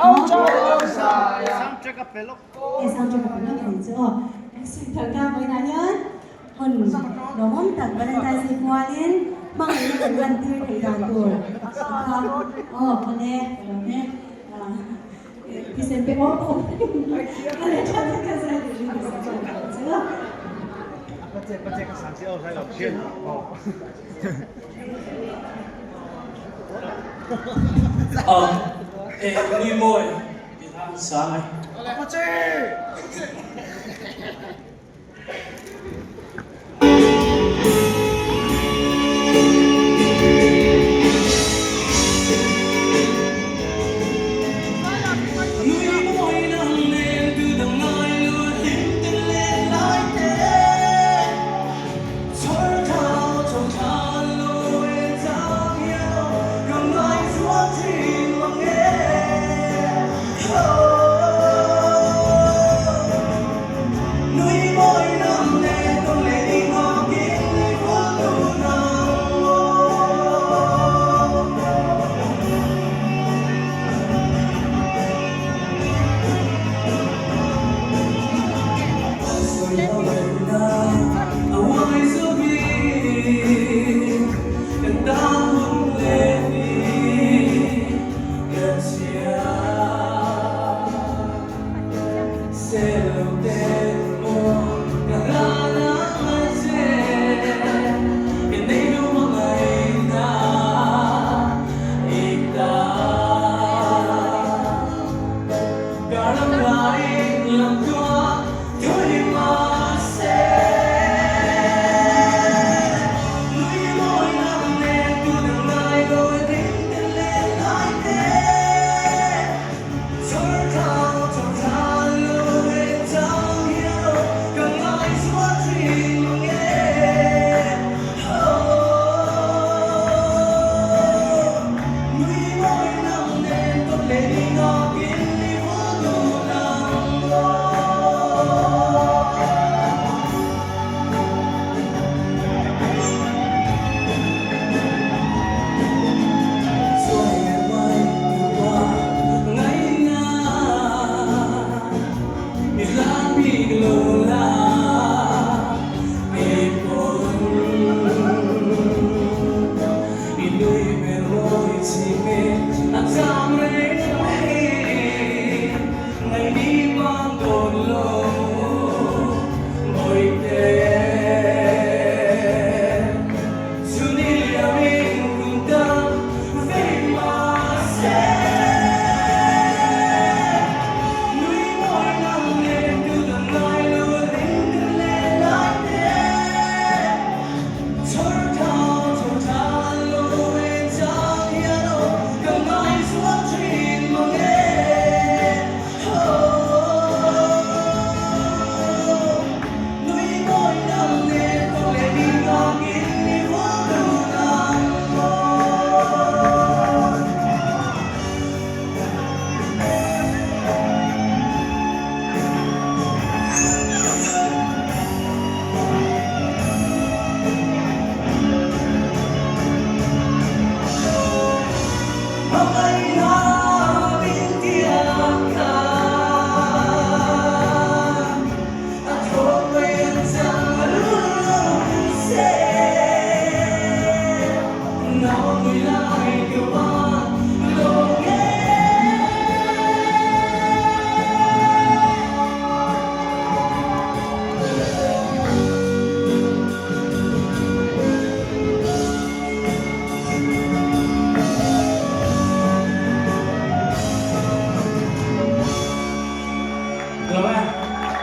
Soundtrack a pe lawk. E soundtrack a pe lawk anih chu aw. Kan sawi thar ka vawiinah hian hun lawmawm tak Valentine's Day pualin hmangaihna kan lantir theih dan tur kha aw awle ka lawm e. Thisen pe awm awm a leh tha tak ka zai tur hi ka sawi thar ka chu. E nui mawi tih hla an sang e.